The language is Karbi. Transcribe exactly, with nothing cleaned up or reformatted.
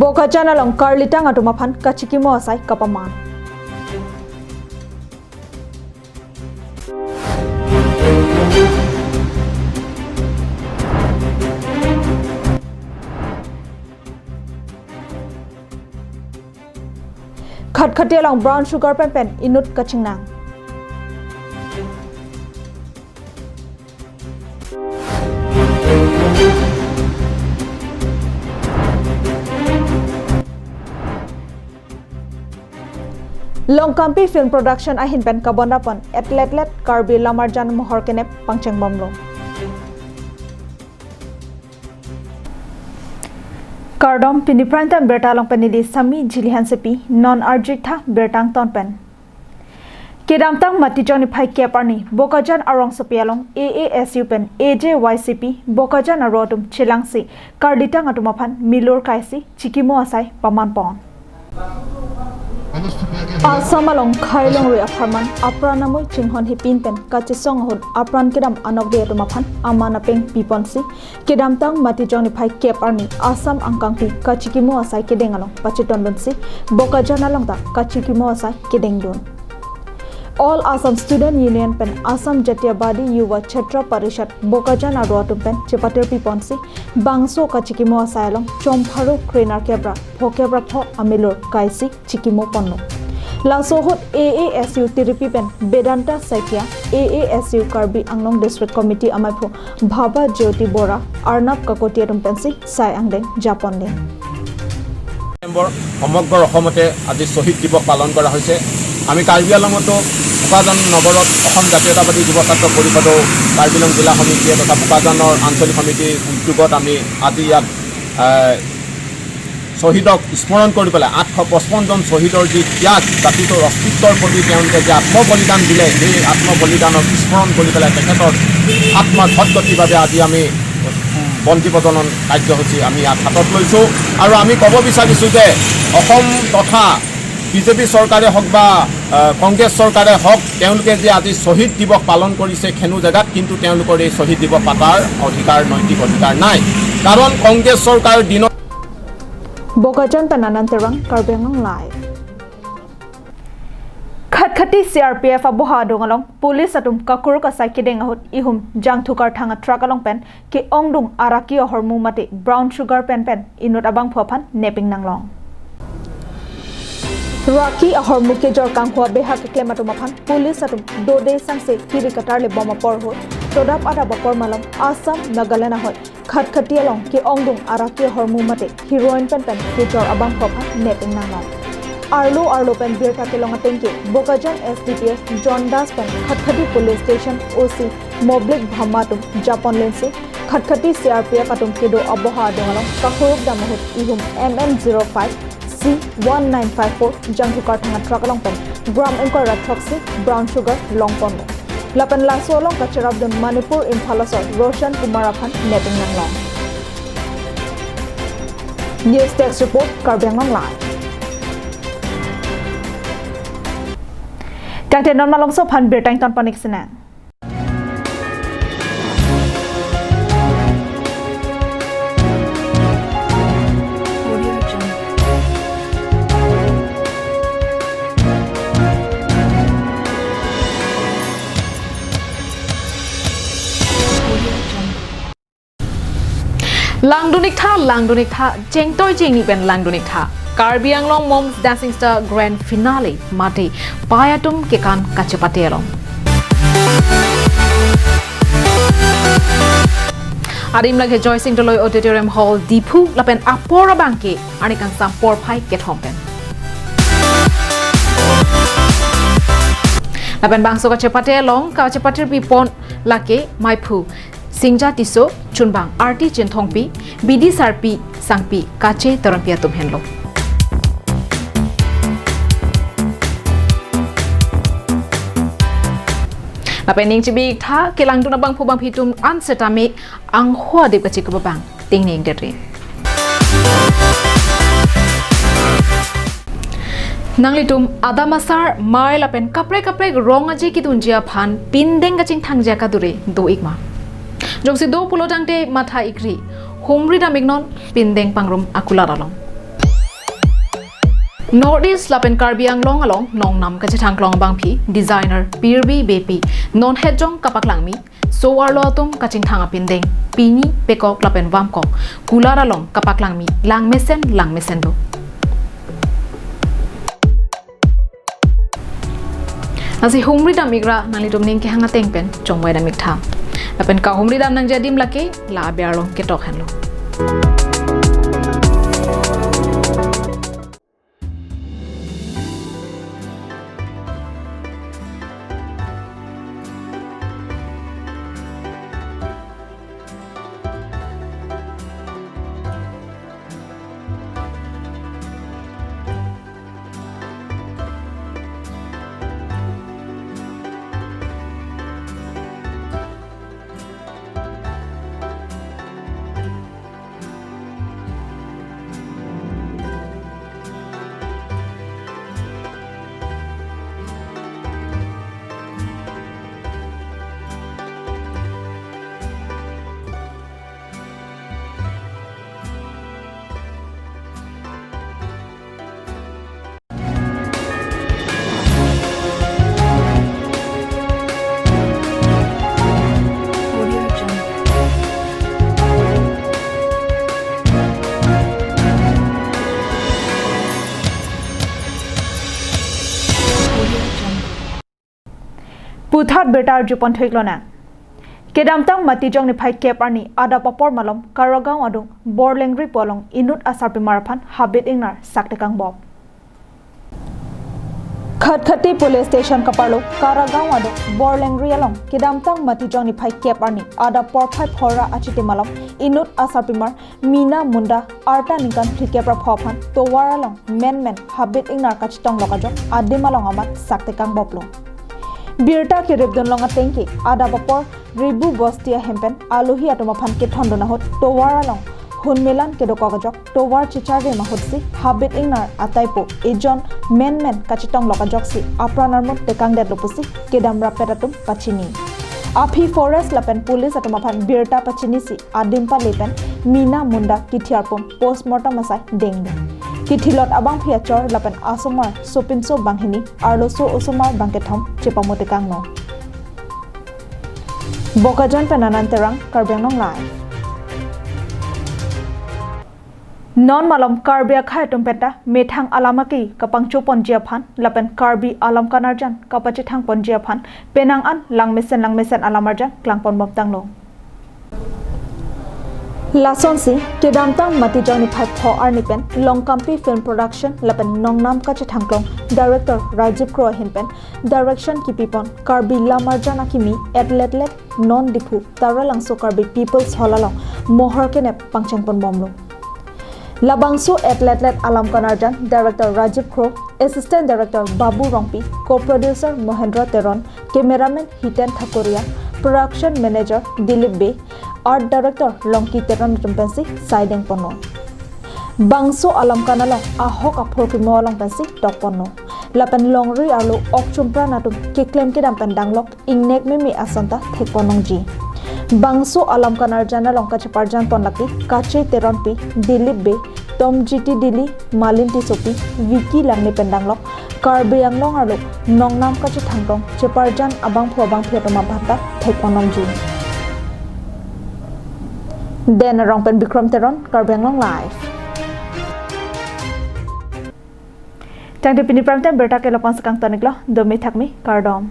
Bokajan along karlitang atum aphan kachikimo asai kapaman. Khatkhati along brown sugar pen pen inut kachingnang. Longkampi Film Production ahin pen kabondapon atlet-let Karbi Lamarjan Mohor Kenep pangchengbomlo. Kardom, pini prime time birta along pen neli Sami Jili Hansepi, non arjutha birta angton pen. Kedamtang Matijong niphai kep arni Bokajan arongsopi along A A S U pen A J Y C P Bokajan aro atum chelangsi karlitang atum aphan milur kaisi chikimo asai pamanpon. Assam along khei longri apharman apran amoi chinghon hipin pen kachesong ahut apran kedam anokde atum aphan aman apeng piponsi kedamtang Matijong niphai kep arni Assam angkangpi kachikimo asai kedeng along pachetondunsi Bokajan along ta kachikimo asai kedengdun. All Assam Student Union pen Assam Jatiyabadi Yuva Chhatra Parishad Bokajan aro atum pen chepatir piponsi bangso kachikimo asai along chompharo krenerkep ra phokep ra pho amilur kaisi chikimo ponlo. Laso ahut A A S U tiripi pen Vedanta Saikia, A A S U Karbi Anglong District Committee amaiphu Bhaba Jyoti Bora, Arnab Kakoti atum pensi sai angdeng japonle. December সমগ্ৰ অসমতে আজি শ্বহীদ দিৱস পালন কৰা হৈছে। আমি কাৰ্বি আংলঙতো বোকাজান নগৰত অসম জাতীয়তাবাদী যুৱ ছাত্ৰ পৰিষদৰ কাৰ্বি আংলং জিলা সমিতিয়ে তথা বোকাজানৰ আঞ্চলিক সমিতিৰ উদ্যোগত আমি আজি ইয়াত, আহ, শ্বহীদক স্মৰণ কৰি পেলাই আঠশ পঁচপন্ন জন শ্বহীদৰ যি ত্যাগ, জাতিটোৰ অস্তিত্বৰ প্ৰতি তেওঁলোকে যে আত্মবলিদান দিলে, সেই আত্মবলিদানক স্মৰণ কৰি পেলাই তেখেতৰ আত্মাৰ সদ্গতিৰ বাবে আজি আমি বন্তি প্ৰজ্বলন কাৰ্যসূচী আমি ইয়াত হাতত লৈছোঁ। আৰু আমি ক'ব বিচাৰিছোঁ যে অসম তথা বিজেপি চৰকাৰে হওক বা, আহ, কংগ্ৰেছ চৰকাৰে হওক, তেওঁলোকে যে আজি শ্বহীদ দিৱস পালন কৰিছে খেনো জেগাত, কিন্তু তেওঁলোকৰ এই শ্বহীদ দিৱস পাতাৰ অধিকাৰ, নৈতিক অধিকাৰ নাই। কাৰণ কংগ্ৰেছ চৰকাৰ দিনত Bokajan pen Anand Terang, Karbi Anglong Live. Khatkhati C R P F aboha adung along police atum kakuruk asai kedeng ahut ihum Jangthukar thangthak along pen ke-ongdung araki ahormu mate brown sugar pen pen inut abangphu aphan neping nanglong. Raki ahormu kejor kanghua beha keklem atum aphan police atum dode sangse kiri katarle bom apor ahut todap adap apor malom Assam, Nagaland ahoi Khatkhati along ke-ongdung araki ahormu mate heroin pen pen kejor abangphu aphan neping nanglong. Arlo arlo pen birta kelong atengke Bokajan S D P O John Das pen Khatkhati Police Station O C Moblik Bhama atum japonlensi Khatkhati C R P F atum kedo aboha adung along kakuruk dam ahut ihum M N zero five C one nine five four Jangthukar thangthak along pen gram ingkoi ra throksi brown sugar longponlo. Lapen laso along kacherapdun Manipur Imphal asor Roshan Kumar aphan neping nanglong. News Desk Report, Karbi Anglong Live. Tangte non malomso aphan birta ington panik sinang. Langdun-ik tha, langdun-ik tha, jengtoi jengni pen langdun-ik tha. Karbi Anglong Mom's Dancing Star Grand Finale mate pai atum kekan kachepate along. Adim lake Joy Singh Doloi Auditorium Hall, Diphu, lapen apor abangke arni kangsam porphai kethom pen. Lapen bangso kachepate along, kachepate pipon lake maiphu Singja Tisso, chunbang Arti Chinthongpi, bidi sarpi sangpi Kache Teronpi atum henlo. Lapen ning chibi-ik tha, kelangdun abangphu bangphi atum an setame angho adip kachekup abang ting ning dere. Nanglitum adam asar mai lapen kaprek kaprek rong aje kedunji aphan pindeng kachingthangji akadure do-ik ma? Jongsi do pulo tangte matha-ikri, humri dam-iknon pindeng pangrum akulat along. North East lapen Karbi Anglong along nongnam kachethangklong abangpi designer Pirbi Beypi non hetjong kapaklangmi so-arlo atum kachingthang apindeng pini pekok lapen vamkok kular along kapaklangmi langmesen langmesen do. Lasi humri dam ikra nanglitum ning kehang ateng pen chongvai dam iktha. Lapen kahumri dam nangji adim lake la aber along ketok henlo. Puthot birta arjupon thuiklonang. Kedamtang Matijong niphai kep arni adap apor malom Karagaon adung Borlengri pu along inut asarpimar aphan habit ingnar sakte kangbop. Khatkhati Police Station kaparlo Karagaon adung Borlengri along kedamtang Matijong niphai kep arni adap porphai phora achiti malom inut asarpimar Mina Munda arta ningkan phlikep ra pho aphan tovar along menmen habit ingnar kachetong lok ajok adim along amat sakte kangboplo. Birta keripdun long atengke adap apor Ribu Bosti ahem pen alohi atum aphan kethondun ahut tovar along hunmelan kedokok ajok tovar chicharve ahutsi habit ingnar ataipo ejon menmen kachetong lok ajoksi apran armut tekangdetlo pusi kedam rapet atum pachini. Aphi forest lapen police atum aphan birta pachinisi adim pale pen Mina Munda kithi arpum postmortem asai dengdeng. Kithilot abangpi achor lapen asomar sopinso banghini arloso osomar bangkethom chepamotekangno. Bokajan pen Anand Terang, Karbi Anglong Live. Non malom Karbi akhei atum penta methang alam aki kapangchoponji aphan lapen Karbi alam kanarjan kapachethangponji aphan penang an langmesen langmesen alam arjan klangponbomtanglo. Lasonsi kedamtang Matijong niphai pho arni pen Longkampi Film Production lapen nongnam kachethangklong director Rajiv Kro ahin pen direction kipipon Karbi lam arjan akimi Etletlet non Diphu Taralangso Karbi People's Hall along mohor kenep pangchengponbomlo. Labangso Etletlet alam kanarjan director Rajiv Kro, assistant director Babu Rongpi, co-producer Mohendra Teron, cameraman Hiten Thakuria, production manager Dilip Bey, art director Longki Teron atum pensi saidengponlo. Bangso alam kan along ahok aphor kimo along pensi tokponlo. Lapen longri arlo okchumpran atum keklem kedam pen danglok ingnek meme ason ta thekpon longji. Bangso alam kanarjan along kacheparjanpon lake Kache Teronpi, Dilip Bey, Tom G T Dili, Malin Tissopi, Vicky Langne pen danglok Karbi Anglong arlo nongnam kachethangklong cheparjan abangphu abangphi atum aphan ta thekpon longji. Den Arong pen Bikram Teron, Karbi Anglong Live. Tangte pini prime time birta ke lapu-an si kangton iklo, dome thakme, kardom.